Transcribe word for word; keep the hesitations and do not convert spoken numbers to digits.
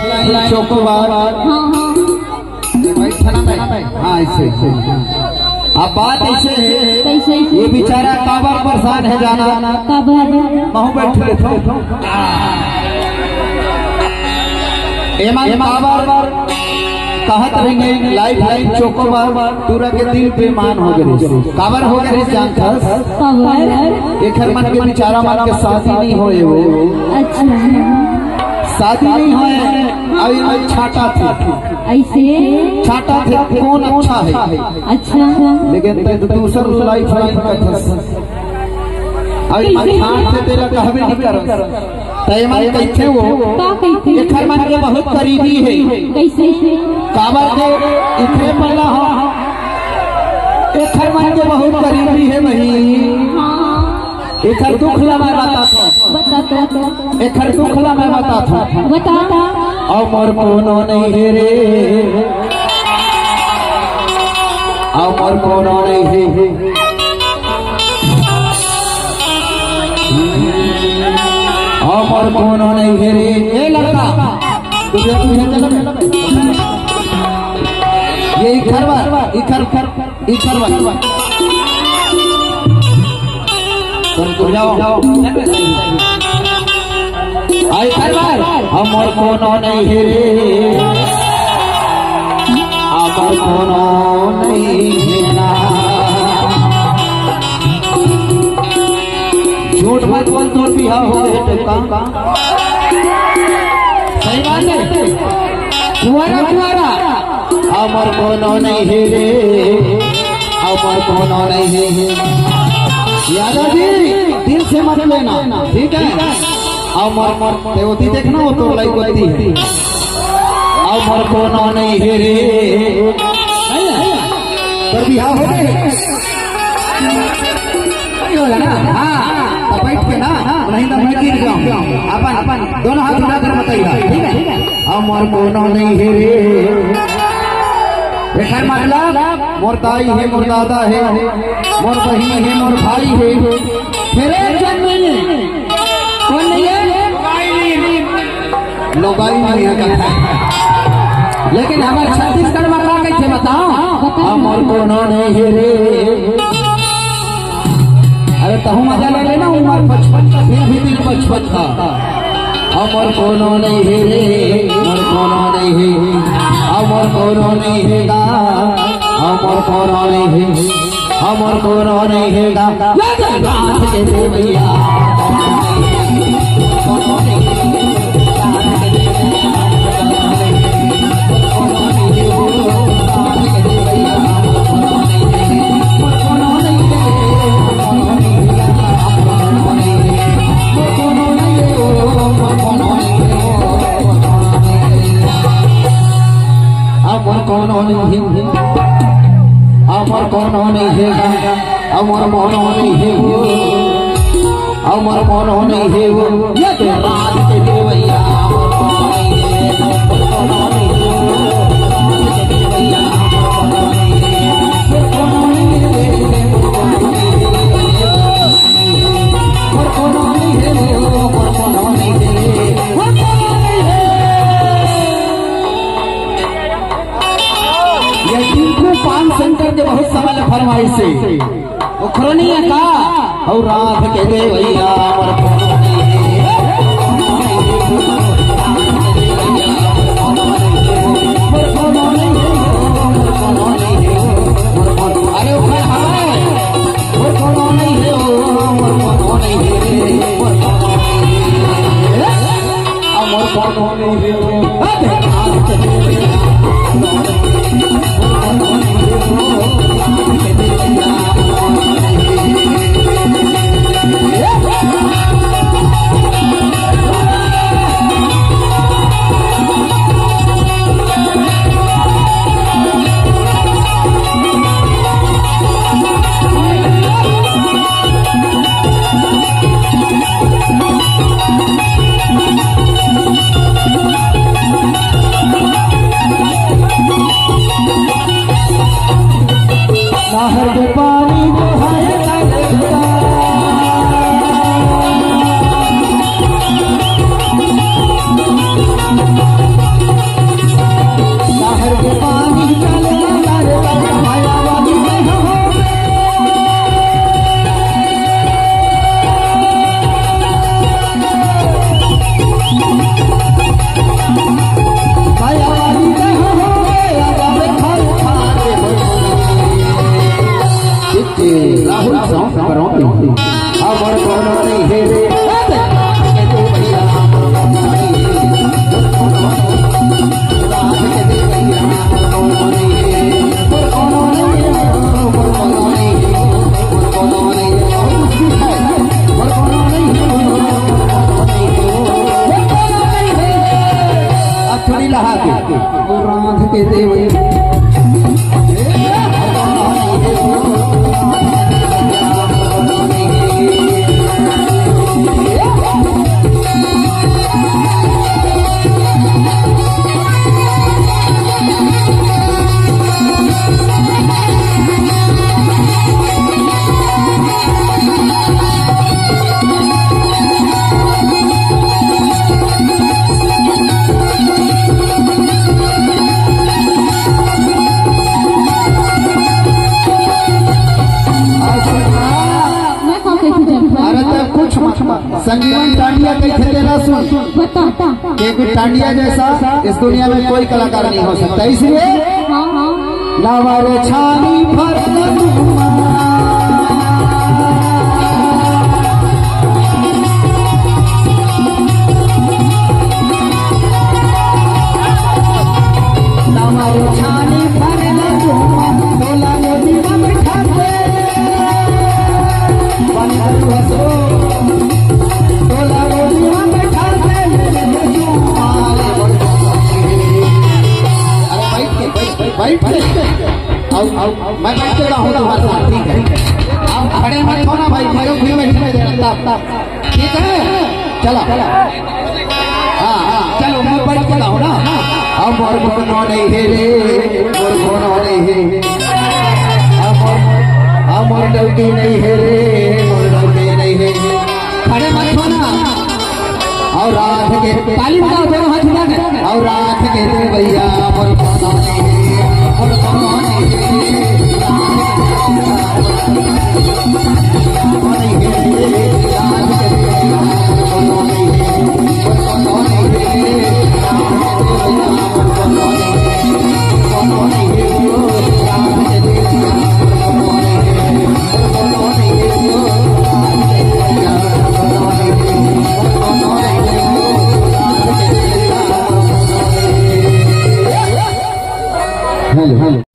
Chocobar. हाँ, हाँ। बैठना में। हाँ, ऐसे, ऐसे। अब बात ऐसे है, कैसे? ये बेचारा काबर परेशान है जाना। काबर? महूँ बैठ लेथों। एमन काबर कहत रहिन, लाइफ लाइन चोकोबार टूरा के दिल बेईमान हो गे। काबर हो गे जानथस? काबर? एखर मन के बेचारा मन के शादी नहीं होए वो। अच्छा। शादी नहीं होए, अउ ये छांटथे। ऐसे? छांटथे, कौन अच्छा है? अच्छा। लेकिन तैं तो दूसर लाइफ लाइन करथस। अउ ये मन छांटथे, तेला कहबे नहीं करस। तैं मन कहिथे वो। का कहिथे? एखर मन के बहुत करीबी है। कैसे? काबर के इखरे पल्ला हो। एखर मन के बहुत करीबी है भाई। हाँ। एखर दुख ला मैं बताथों। बता तो। एखर दुख ला मैं बताथों। बता। अउ मोर कोनो नहीं हे रे, अउ मोर कोनो नहीं हे, अउ मोर कोनो नहीं हे रे। ए लड़का, तुझे, तुझे, ये इखर बर, इखर, इखर बर। तुम तो जाओ। आ, इखर बर। अउ मोर कोनो नहीं हे रे। अउ मोर कोनो नहीं हे ना। झूठ मत बोल, तोर बिहाव हो गे हे तो का? सही बात है। कुंवारा, कुंवारा। अउ मोर कोनो नहीं हे रे, अउ मोर कोनो नहीं हे। यादव जी, दिल से मत लेना, ठीक है? अउ मोर, मोर, ते ओती देखना, वो तोर लाइक होती है। अउ मोर कोनो नहीं हे रे। तोर बिहाव हो गे? नहीं होगा ना? हाँ, तो बैठ के ना, नहीं तो मैं गिर जाऊँ। अपन, अपन दोनों हाथ उठा कर बताइएगा, ठीक है? अउ मोर कोनो नहीं हे रे। एकर मतलब मोर दाई हे, मोर दादा हे, मोर बहिनी हे, मोर भाई हे। फेर एक झन नहीं हे। कौन नहीं हे? लुगाई नहीं हे कथे। लेकिन हमर छत्तीसगढ़ में का कहिथे बताओ? अउ मोर कोनो नहीं हे रे। अरे तहूँ मजा ले लेना, उमर पचपन का, फिर भी दिल बचपन का। अउ मोर कोनो नहीं हे रे, मोर कोनो नहीं हे, अउ मोर कोनो नहीं हे गा, अउ मोर कोनो नहीं हे, अउ मोर कोनो नहीं हे गा। ये जगन्नाथ के देवैया। अउ मोर कोनो नहीं हे, अउ मोर कोनो नहीं हे, अउ मोर कोनो नहीं हे, अउ मोर कोनो नहीं हे। ये तो राज के देवैया। ये टिंकू पान सेंटर के बहुत समय ले फरमाइश हे। ओखरो नहीं हे का? अउ रात के देवैया। अरे ओखर हवय। मोर कोनो नहीं हे ओ, मोर कोनो नहीं हे रे, मोर कोनो नहीं हे। आ, मोर कोनो नहीं हे ओ। मैं का कहिथंव? अरे त कुछ मत, संजीवन टांडिया कहिथे तेला सुन। बता। क्योंकि टांडिया जैसा इस दुनिया में कोई कलाकार नहीं हो सकता, इसलिए हाँ, हाँ। लावा रे छानी भर अरे बैठ के, बैठ, बैठ के। आओ, आओ, मैं बैठ के रहा हूँ तुम्हारे साथ, ठीक है? आप खड़े मत हो ना भाई, मेरे को भी बैठने दे रहा था। ठीक है, चलो। हाँ, हाँ, चलो, मैं बैठ के रहा हूँ ना। हमर कोनो नहीं है रे, मोर कोनो नहीं है। हमर, हमर डौकी नहीं है रे, मोर डौकी नहीं है। खड़े मत हो ना। और रात के ताली बजाओ दोनों हाथ उठा के। और रात के दे भैया, बोल कौन है, बोल कौन है। Hello, hello.